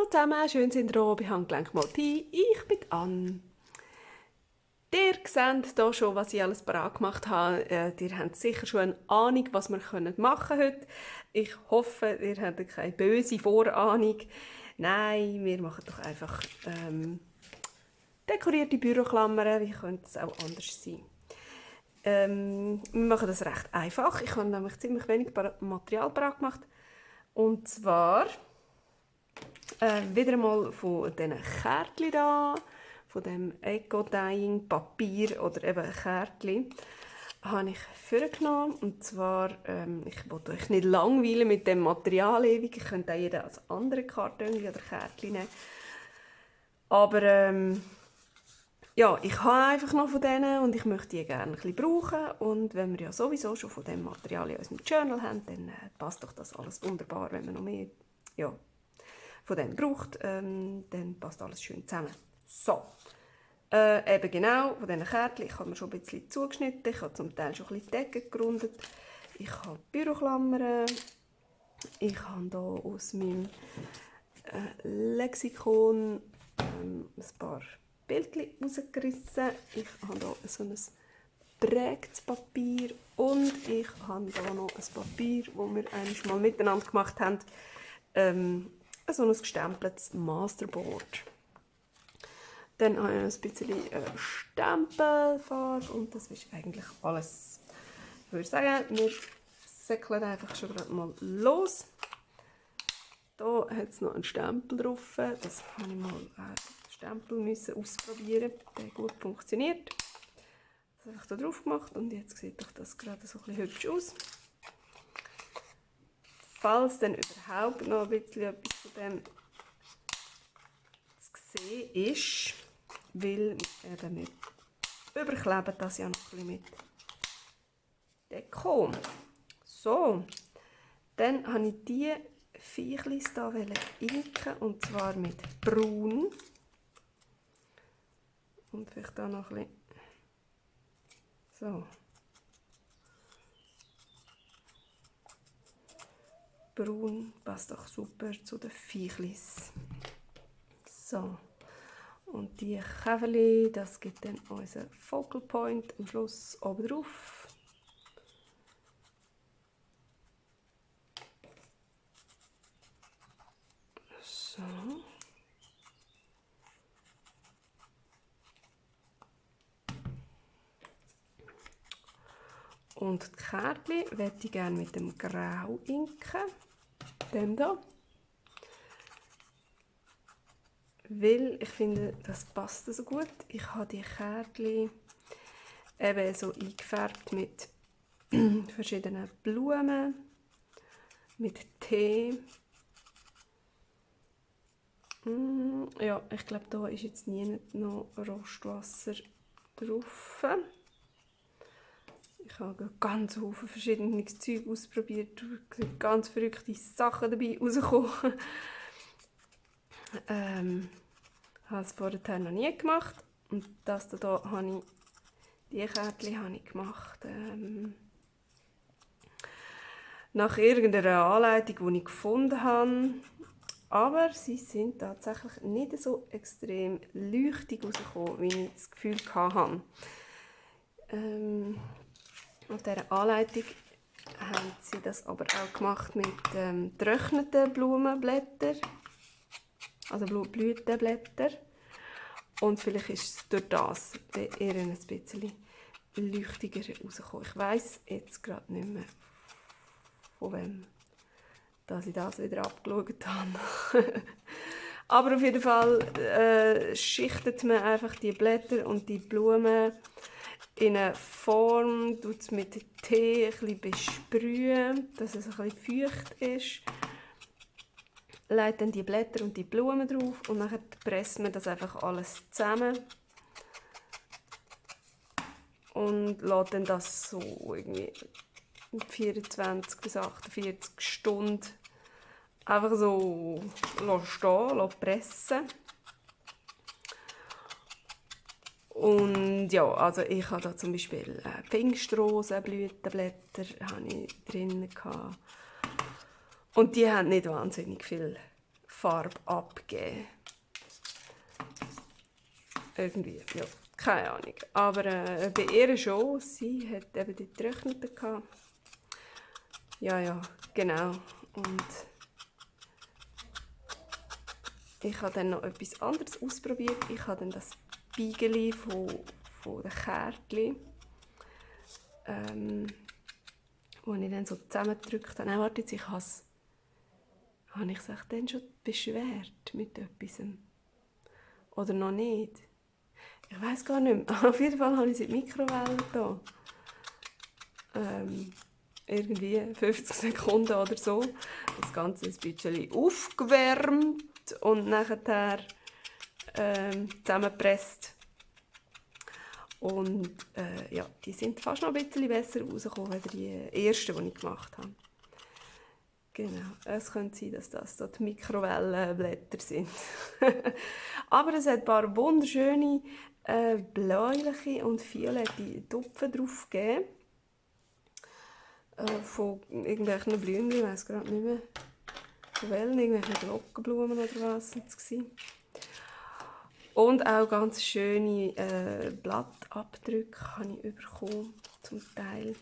Hallo zusammen, schön sind ihr da bei Handgelenk mal Tea. Ich bin Anne. Ihr seht hier schon, was ich alles parat gemacht habe. Ihr habt sicher schon eine Ahnung, was wir machen heute. Ich hoffe, ihr habt keine böse Vorahnung. Nein, wir machen doch einfach dekorierte Büroklammern. Wie könnte es auch anders sein? Wir machen das recht einfach. Ich habe nämlich ziemlich wenig Material parat gemacht. Und zwar wieder einmal von diesen Kärtchen da, von dem Eco-Dyeing Papier oder eben Kärtchen, habe ich vorgenommen. Und zwar, ich wollte euch nicht langweilen mit dem Material ewig. Ich könnte auch jeder als andere Karton oder Kärtchen nehmen. Aber ja, ich habe einfach noch von denen und ich möchte die gerne ein bisschen brauchen. Und wenn wir ja sowieso schon von dem Material in unserem Journal haben, dann passt doch das alles wunderbar, wenn man noch mehr von dem braucht, dann passt alles schön zusammen. So, eben genau, von diesen Kärtchen, ich habe mir schon ein bisschen zugeschnitten, ich habe zum Teil schon ein bisschen die Decke gerundet. Ich habe Büroklammern, ich habe hier aus meinem Lexikon ein paar Bildchen rausgerissen. Ich habe hier so ein prägtes Papier und ich habe hier noch ein Papier, das wir einmal miteinander gemacht haben. So ein gestempeltes Masterboard. Dann habe ich ein bisschen Stempelfarbe und das ist eigentlich alles. Ich würde sagen, wir säckeln einfach schon mal los. Hier hat es noch einen Stempel drauf. Das habe ich mal Stempel ausprobieren, der gut funktioniert. Das habe ich da drauf gemacht und jetzt sieht doch das gerade so ein bisschen hübsch aus. Falls dann überhaupt noch ein bisschen etwas von dem zu sehen ist, weil eben wir überkleben das ja noch ein bisschen mit Deko. So, dann habe ich diese Viechlis hier inken und zwar mit Braun. Und vielleicht da noch ein bisschen so. Braun passt auch super zu den Viechlis. So. Und die Käferli, das gibt dann unseren Focal Point am Schluss oben drauf. So. Und die Kärtchen möchte ich gerne mit dem Grau inken. Dem hier. Weil ich finde, das passt so gut. Ich habe die Kärtchen eben so eingefärbt mit verschiedenen Blumen, mit Tee. Ja, ich glaube, da ist jetzt nie noch Rostwasser drauf. Ich habe ganz viele verschiedene Zeug ausprobiert, ganz verrückte Sachen dabei rausgekommen. Habe es vorher noch nie gemacht. Und das hier habe ich, die Kärtchen habe ich gemacht nach irgendeiner Anleitung, die ich gefunden habe. Aber sie sind tatsächlich nicht so extrem leuchtig rausgekommen, wie ich das Gefühl hatte. Auf dieser Anleitung haben sie das aber auch gemacht mit getrockneten Blumenblättern, also Blütenblätter. Und vielleicht ist es durch das eher ein bisschen leuchtiger rausgekommen. Ich weiss jetzt gerade nicht mehr, von wem dass ich das wieder abgeschaut habe. Aber auf jeden Fall schichtet man einfach die Blätter und die Blumen in eine Form, tut es mit Tee ein bisschen besprühen, dass es ein bisschen feucht ist. Legt dann die Blätter und die Blumen drauf und dann presst man das einfach alles zusammen. Und lässt dann das so irgendwie 24 bis 48 Stunden einfach so stehen, pressen. Und ja, also ich habe da zum Beispiel Pfingstrosenblütenblätter drin gehabt. Und die haben nicht wahnsinnig viel Farbe abgeben. Irgendwie, ja, keine Ahnung. Aber bei ihr schon, sie hat eben die getrockneten gehabt. Ja, genau. Und ich habe dann noch etwas anderes ausprobiert. Ich habe dann das Beigeli von den Kärtchen, wo ich dann so zusammengedrückt habe. Nein, warte jetzt, habe ich es dann schon beschwert mit etwas? Oder noch nicht? Ich weiß gar nicht mehr. Auf jeden Fall habe ich es in die Mikrowelle da. Irgendwie 50 Sekunden oder so. Das Ganze ein bisschen aufgewärmt und nachher zusammengepresst. Und ja, die sind fast noch ein bisschen besser rausgekommen als die ersten, die ich gemacht habe. Genau, es könnte sein, dass das die Mikrowellenblätter sind. Aber es hat ein paar wunderschöne bläuliche und violette Tupfen drauf gegeben. Von irgendwelchen Blümchen, ich weiß gerade nicht mehr. Von welchen, irgendwelchen Glockenblumen oder was es war. Und auch ganz schöne Blattabdrücke habe ich bekommen, zum Teil.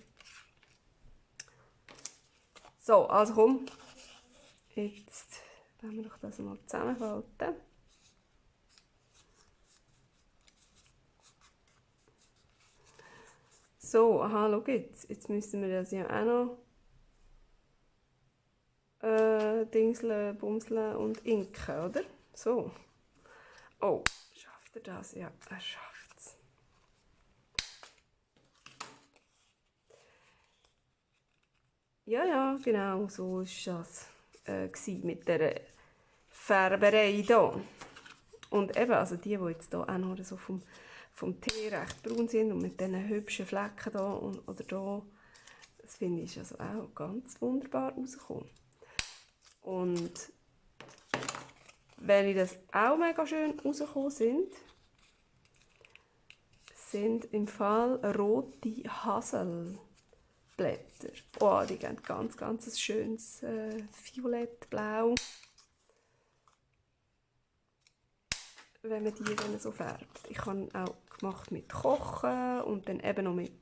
So, also komm, jetzt wollen wir doch das mal zusammenfalten. So, aha, schau jetzt müssen wir das ja auch noch dingseln, bumseln und inken, oder? So. Oh, schafft er das? Ja, er schafft es. Ja, genau, so war das mit der Färberei hier. Und eben, also die jetzt hier auch noch so vom Tee recht braun sind und mit diesen hübschen Flecken hier oder hier, das finde ich also auch ganz wunderbar rausgekommen. Und wenn das auch mega schön rausgekommen sind im Fall rote Haselblätter. Oh, die geben ganz ein schönes Violettblau. Wenn man die dann so färbt. Ich habe auch gemacht mit Kochen und dann eben noch mit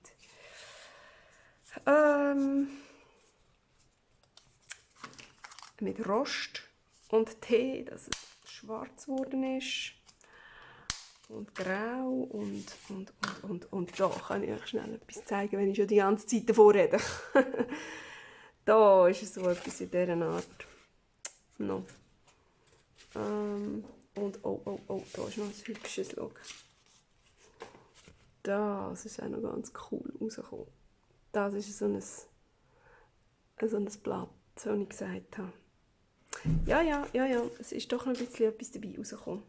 Rost und Tee, dass es schwarz geworden ist. Und grau und da kann ich euch schnell etwas zeigen, wenn ich schon die ganze Zeit davor rede. Da ist so etwas in dieser Art. No. Und oh, da ist noch ein hübsches Look. Das ist auch noch ganz cool rausgekommen. Das ist so ein Blatt, so wie ich gesagt habe. Ja, es ist doch noch ein bisschen etwas dabei rausgekommen.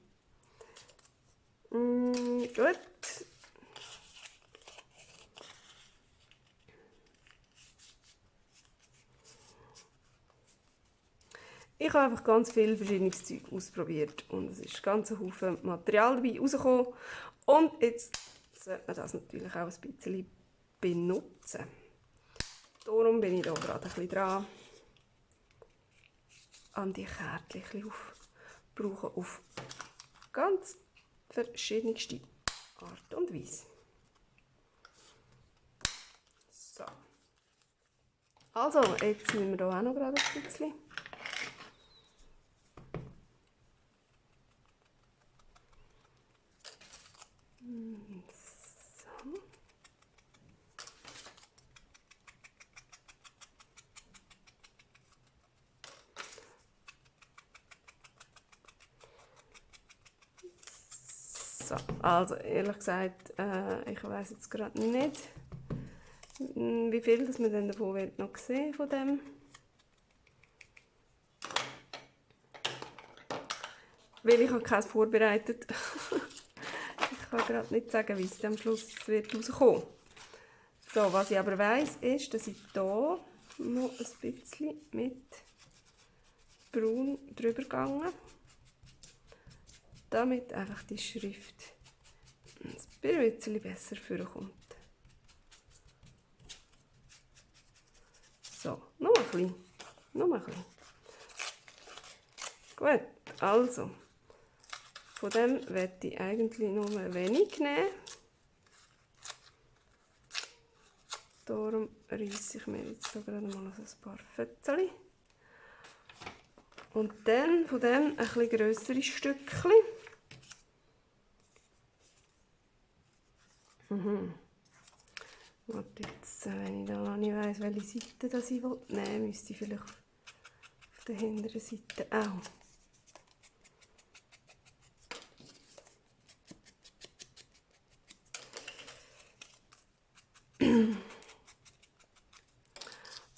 Gut. Ich habe einfach ganz viel verschiedenes Zeug ausprobiert und es ist ganz ein Haufen Material dabei rausgekommen. Und jetzt sollte man das natürlich auch ein bisschen benutzen. Darum bin ich hier gerade ein bisschen dran, an die Kärtchen aufzubrauchen auf ganz verschiedenste Art und Weise. So. Also, jetzt müssen wir hier auch noch gerade ein bisschen. So, also ehrlich gesagt, ich weiß jetzt gerade nicht, wie viel das man dann davon noch sehen von dem. Weil ich habe keins vorbereitet. Ich kann gerade nicht sagen, wie es am Schluss wird rauskommen. So, was ich aber weiss, ist, dass ich hier noch ein bisschen mit Braun drüber gegangen, damit einfach die Schrift ein bisschen besser vorkommt. So, noch ein bisschen. Gut, also, von dem werde ich eigentlich nur wenig nehmen. Darum reisse ich mir jetzt gerade mal ein paar Fötzchen. Und dann von dem ein bisschen grössere Stückchen. Warte jetzt, wenn ich da noch nicht weiss, welche Seite das ich will nehmen, müsste ich vielleicht auf der hinteren Seite auch.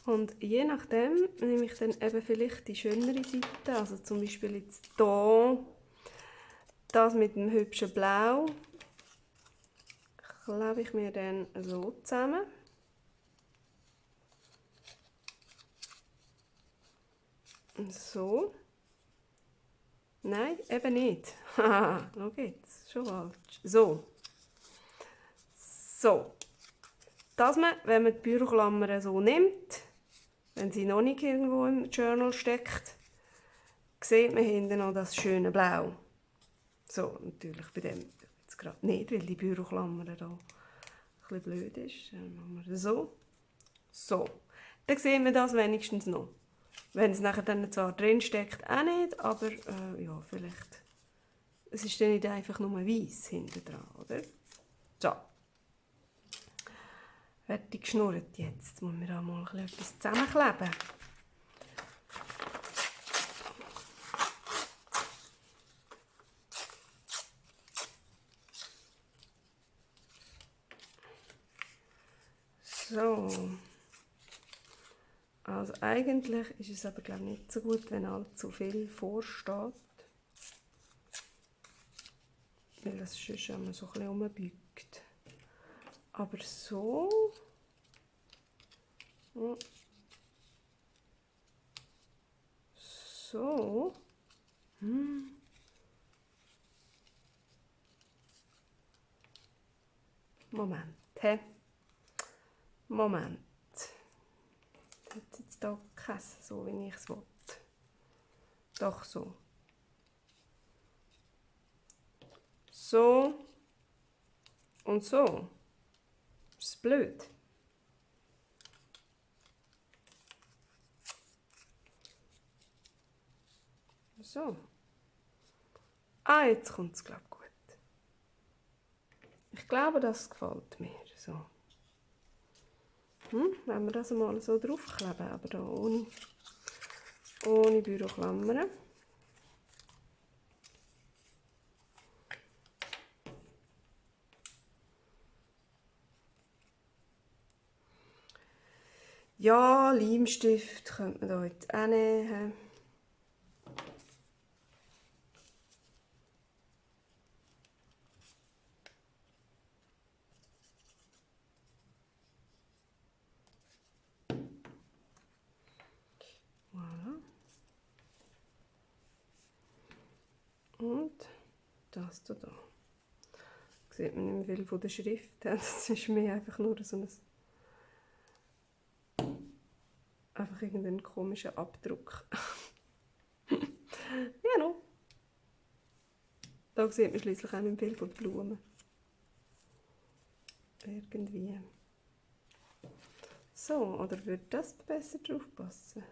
Und je nachdem nehme ich dann eben vielleicht die schönere Seite, also zum Beispiel jetzt hier, das mit dem hübschen Blau, klebe ich mir dann so zusammen. So. Nein, eben nicht. Haha, schau jetzt, schon falsch. So. So. Dass man, wenn man die Büroklammer so nimmt, wenn sie noch nicht irgendwo im Journal steckt, sieht man hinten noch das schöne Blau. So, natürlich bei dem jetzt gerade nicht, weil die Büroklammer da ein bisschen blöd ist. Dann machen wir das so. So. Dann sehen wir das wenigstens noch. Wenn es nachher dann zwar drin steckt, auch nicht, aber ja, vielleicht. Es ist dann nicht einfach nur weiß hinten dran, oder? So. Fertig geschnurrt jetzt. Jetzt müssen wir auch mal etwas zusammenkleben. So. Also eigentlich ist es aber glaube ich nicht so gut, wenn allzu viel vorsteht. Weil das sonst immer so ein bisschen rumbeugt. Aber so. So. Moment. He. Moment. Das hat jetzt hier keinen, so wie ich es will. Doch so. So. Und so. Ist das blöd? So. Ah, jetzt kommt es, glaube ich, gut. Ich glaube, das gefällt mir. So. Wenn wir das mal so draufkleben, aber da ohne Büroklammern. Ja, Leimstift könnte man da jetzt auch nehmen. Voilà. Und das da. Sieht man nicht mehr viel von der Schrift. Das ist mir einfach nur so ein einfach irgendein komischer Abdruck. Ja, no. Da sieht man schließlich auch nicht viel von den Blumen. Irgendwie. So, oder würde das besser drauf passen?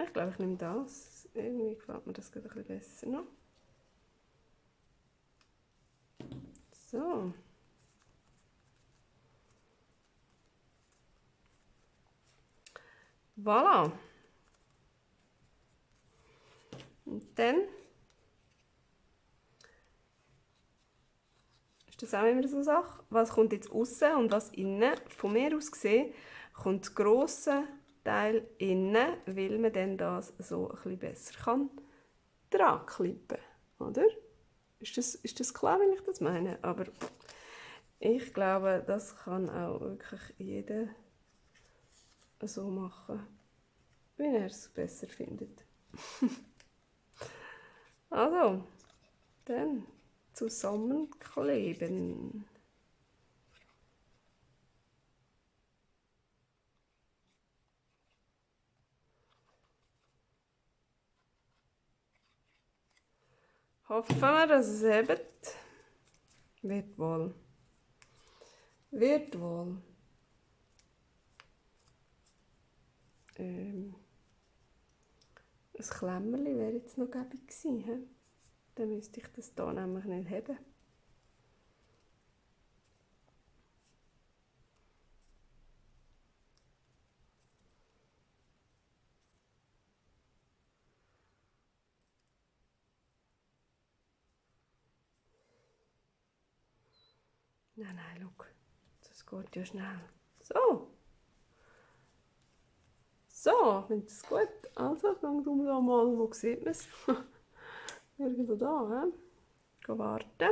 Ich glaube, ich nehme das. Irgendwie gefällt mir das gerade ein bisschen besser noch. So. Voilà. Und dann ist das auch immer so eine Sache. Was kommt jetzt außen und was innen? Von mir aus gesehen kommt das grosse Teil innen, weil man dann das so ein bisschen besser kann dran klippen, oder? Ist das klar, wenn ich das meine? Aber ich glaube, das kann auch wirklich jeder so machen, wie er es besser findet. Also, dann zusammenkleben. Hoffen wir, dass es hebt. Wird wohl. Wird wohl. Ein Klemmerli wäre jetzt noch gäbig gewesen. He? Dann müsste ich das hier nämlich nicht haben. Nein, schau. Das geht ja schnell. So. So, ich finde das gut. Also, dann tun wir da mal, wo sieht man es? Irgendwo da, he? Gehen warten.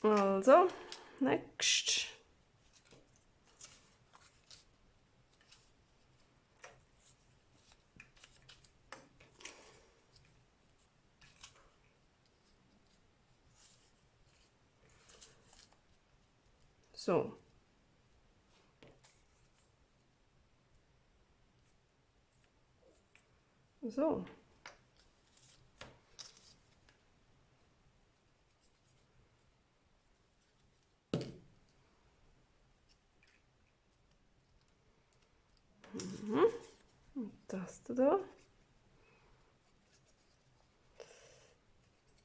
Also, next. So. So. Und das da.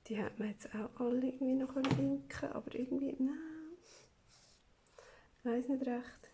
Die hat man jetzt auch alle irgendwie noch inken, aber irgendwie, nein. Ich weiß nicht recht.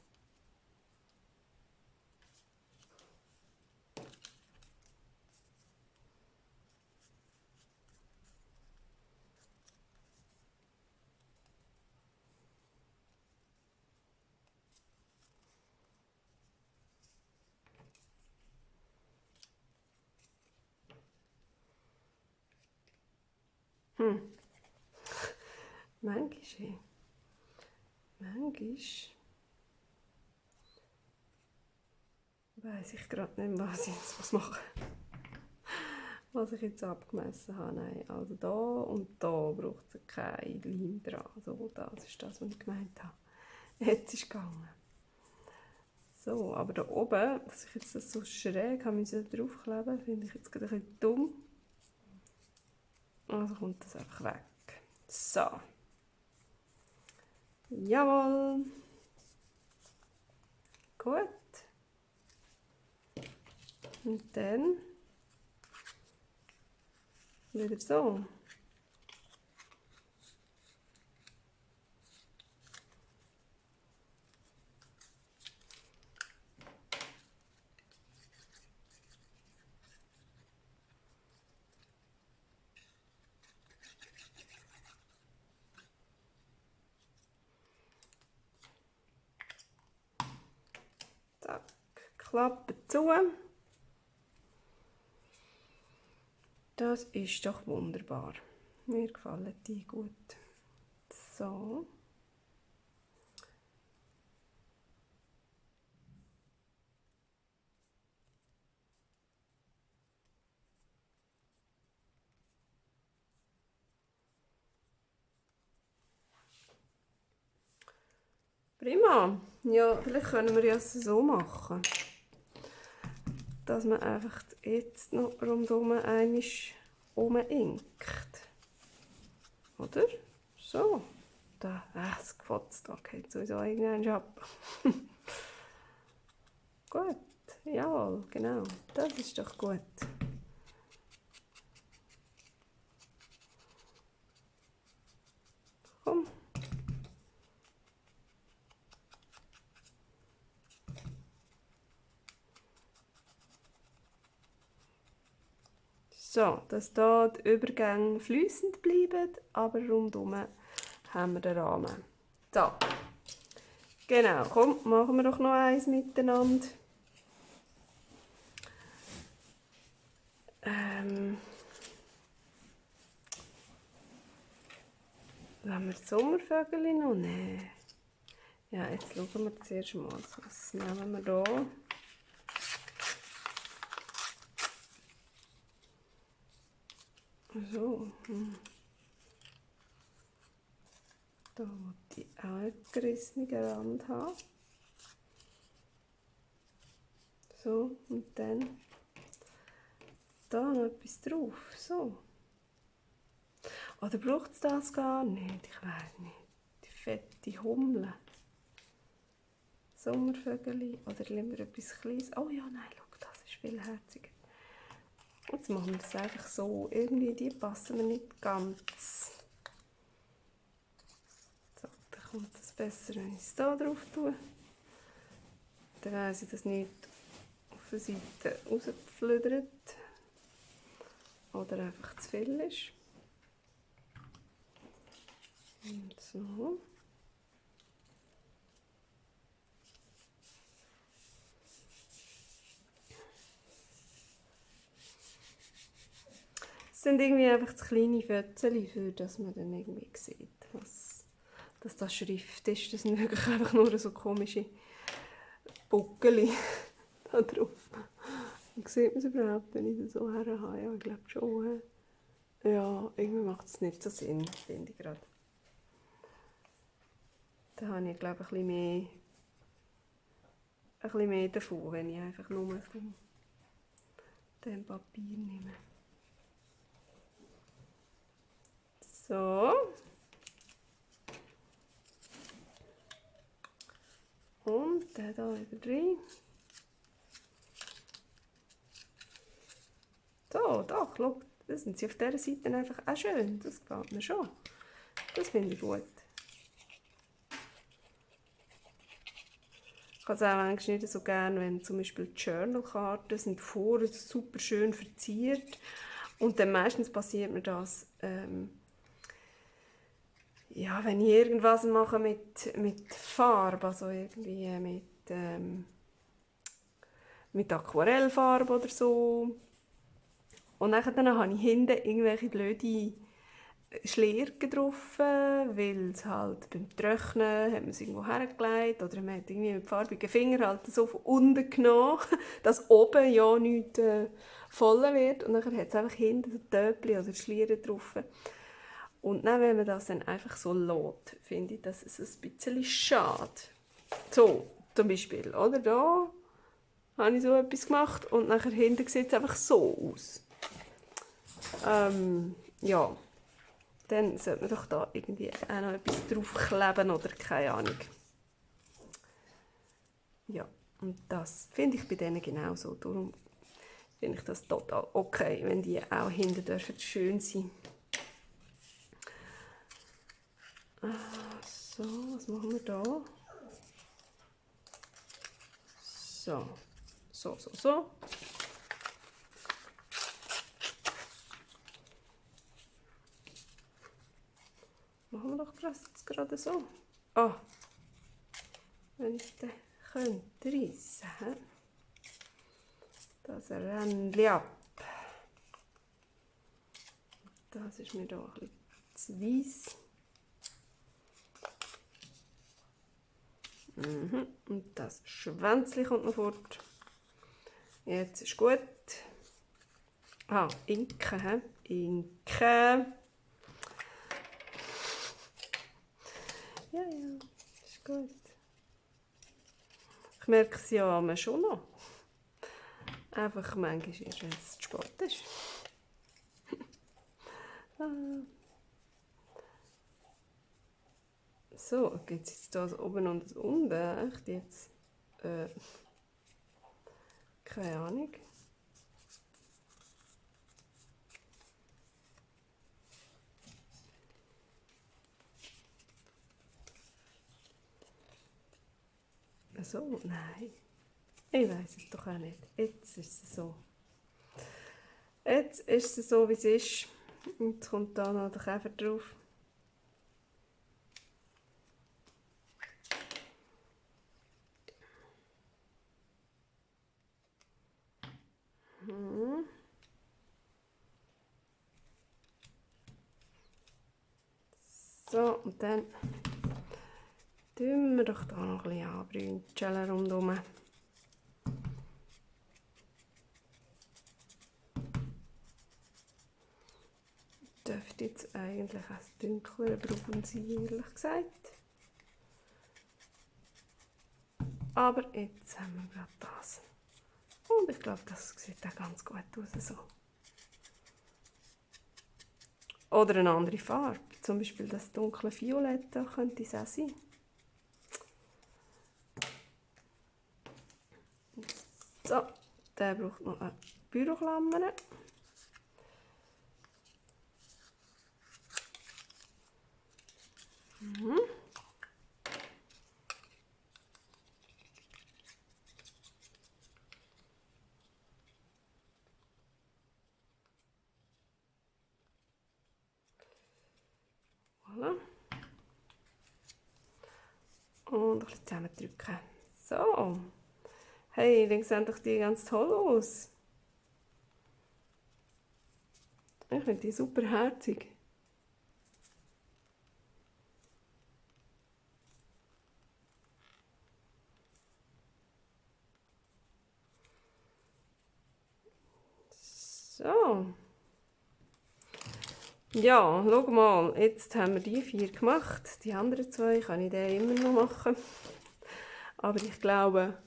Manchmal. Weiß ich gerade nicht, was ich jetzt machen muss. Was ich jetzt abgemessen habe. Nein, also da und da braucht es kein Leim dran. So, das ist das, was ich gemeint habe. Jetzt ist es gegangen. So, aber da oben, dass ich jetzt das so schräg habe draufkleben, finde ich jetzt gerade ein bisschen dumm. Also kommt das einfach weg. So. Jawohl. Gut. Und dann wieder so. Zack. Klappe zu. Das ist doch wunderbar. Mir gefallen die gut. So. Prima. Ja, vielleicht können wir es so machen, dass man einfach jetzt noch rundum einmal uminkt. Oder? So. Da, es gefotzt. Da geht sowieso irgendein ab. Gut. Jawohl, genau. Das ist doch gut. Komm. So, dass hier die Übergänge fließend bleiben, aber rundum haben wir den Rahmen. So, genau, komm, machen wir doch noch eins miteinander. Wollen wir die Sommervögel noch nehmen? Ja, jetzt schauen wir zuerst mal. Was nehmen wir hier? So. Da wollte ich auch einen gerissenen Rand haben. So, und dann da noch etwas drauf. So. Oder braucht es das gar nicht? Ich weiß nicht. Die fette Hummel. Sommervögel. Oder lieber etwas Kleines. Oh ja, nein, schau, das ist viel herziger. Jetzt machen wir das einfach so. Irgendwie, die passen mir nicht ganz. So, dann kommt das besser, wenn ich es hier drauf tue. Dann weiss ich, dass nicht auf der Seite rausflödert. Oder einfach zu viel ist. Und so. Es sind irgendwie einfach zu kleine Fötzchen, für dass man dann irgendwie sieht, dass das Schrift ist. Das sind wirklich einfach nur so komische Buckel da drauf. Und sieht man es überhaupt, wenn ich das so her habe? Ja, ich glaube schon. Ja, irgendwie macht es nicht so Sinn, finde ich gerade. Da habe ich, glaube ich, ein bisschen mehr davon, wenn ich einfach nur von dem Papier nehme. So. Und den hier wieder rein. So, da, schau, das sind sie auf dieser Seite einfach auch schön. Das gefällt mir schon. Das finde ich gut. Ich habe es auch eigentlich nicht so gerne, wenn zum Beispiel die Journal-Karten sind vorne super schön verziert. Und dann meistens passiert mir das, ja, wenn ich irgendwas mache mit Farbe, also irgendwie mit Aquarellfarbe oder so. Und dann habe ich hinten irgendwelche blöde Schlierken drauf, weil es halt beim Trocknen hat man es irgendwo hergelegt oder man hat irgendwie mit farbigen Fingern halt so von unten genommen, dass oben ja nichts voll wird und dann hat es einfach hinten so Töpfchen oder Schlieren drauf. Und dann, wenn man das dann einfach so lässt, finde ich, das ist ein bisschen schade. So, zum Beispiel, oder? Da habe ich so etwas gemacht und nachher hinten sieht es einfach so aus. Ja, dann sollte man doch da irgendwie auch noch etwas draufkleben oder keine Ahnung. Ja, und das finde ich bei denen genauso. Darum finde ich das total okay, wenn die auch hinten dürfen schön sein. So, was machen wir da? So, so. Machen wir doch gerade so. Oh, wenn ich den könnte reissen. Das Rändchen ab. Das ist mir da ein bisschen zu weiss. Und das Schwänzchen kommt noch fort. Jetzt ist gut. Ah, Inke, hä? Inke. Ja, ist gut. Ich merke es ja schon noch. Einfach manchmal erst, wenn es zu spät ist. So, gibt es jetzt da oben und unten? Echt jetzt? Keine Ahnung. So, nein. Ich weiß es doch auch nicht. Jetzt ist es so. Jetzt ist es so, wie es ist. Und jetzt kommt da noch der Käfer drauf. So, und dann tun wir doch da noch ein bisschen anbrünzeln rundherum. Dürfte jetzt eigentlich ein dunklerer Braun sein, ehrlich gesagt. Aber jetzt haben wir gerade das. Und ich glaube, das sieht auch ganz gut aus. So. Oder eine andere Farbe. Zum Beispiel das dunkle Violett, da könnte es auch sein. So, der braucht noch eine Büroklammer. Mhm. Voilà. Und ein bisschen zusammendrücken. So. Hey, dann sehen doch die ganz toll aus. Ich finde die super herzig. So. Ja, schau mal, jetzt haben wir die 4 gemacht. Die anderen 2 kann ich dann immer noch machen. Aber ich glaube,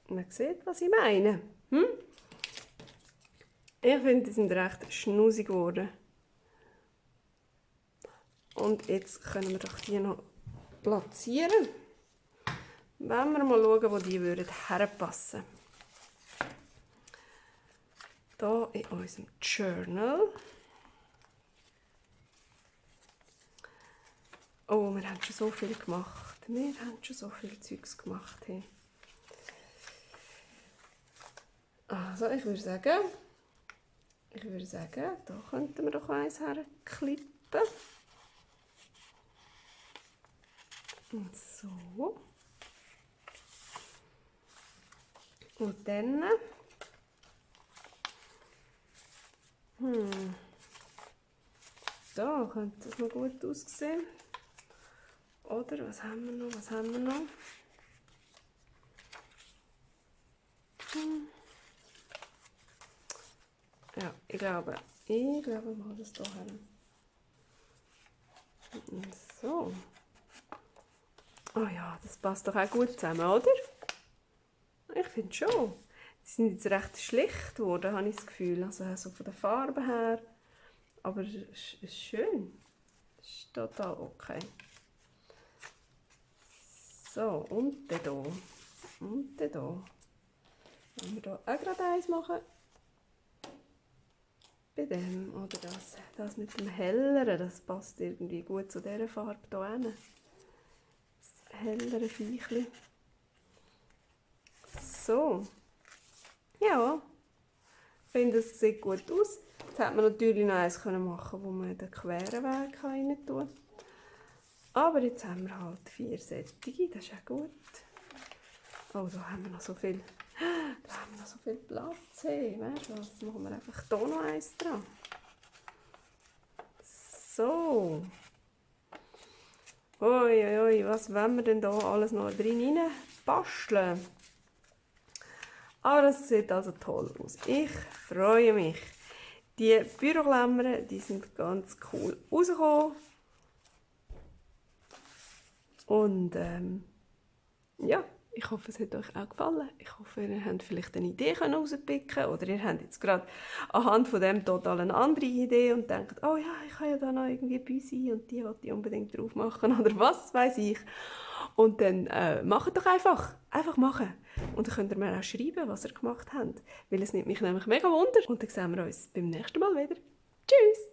man sieht, was ich meine. Hm? Ich finde, die sind recht schnusig geworden. Und jetzt können wir doch die noch platzieren. Wenn wir mal schauen, wo die herpassen würden. Hier in unserem Journal. Oh, wir haben schon so viel gemacht. Wir haben schon so viel Zeugs gemacht. Hey. Also, ich würde sagen, da könnten wir doch eins herklippen. Und so. Und dann... Da könnte das noch gut aussehen. Oder, was haben wir noch? Ja, ich glaube mal das hier hin. So. Oh ja, das passt doch auch gut zusammen, oder? Ich finde schon. Die sind jetzt recht schlicht geworden, habe ich das Gefühl. Also von der Farbe her. Aber es ist schön. Es ist total okay. So, und dann hier. Und dann hier. Wenn wir hier auch gerade eins machen. Bei dem, oder das mit dem helleren, das passt irgendwie gut zu dieser Farbe hier hin. Das hellere Viechli. So. Ja. Ich finde, das sieht gut aus. Jetzt hätte man natürlich noch eins machen, wo man den queren Weg rein tun kann. Aber jetzt haben wir halt 4 Sättige, das ist auch gut. Oh, da haben wir noch so viel. Da haben wir noch so viel Platz. Hey, weißt du was? Machen wir einfach hier noch eins dran. So. Ui, was wollen wir denn da alles noch drin basteln? Aber das sieht also toll aus. Ich freue mich. Die Büroklammern, die sind ganz cool rausgekommen. Und ja, ich hoffe, es hat euch auch gefallen. Ich hoffe, ihr habt vielleicht eine Idee rauspicken oder ihr habt jetzt gerade anhand von dem total eine andere Idee und denkt, oh ja, ich kann ja da noch irgendwie Büsi und die wollte ich unbedingt drauf machen oder was weiß ich. Und dann macht doch einfach machen. Und dann könnt ihr mir auch schreiben, was ihr gemacht habt, weil es nimmt mich nämlich mega Wunder. Und dann sehen wir uns beim nächsten Mal wieder. Tschüss!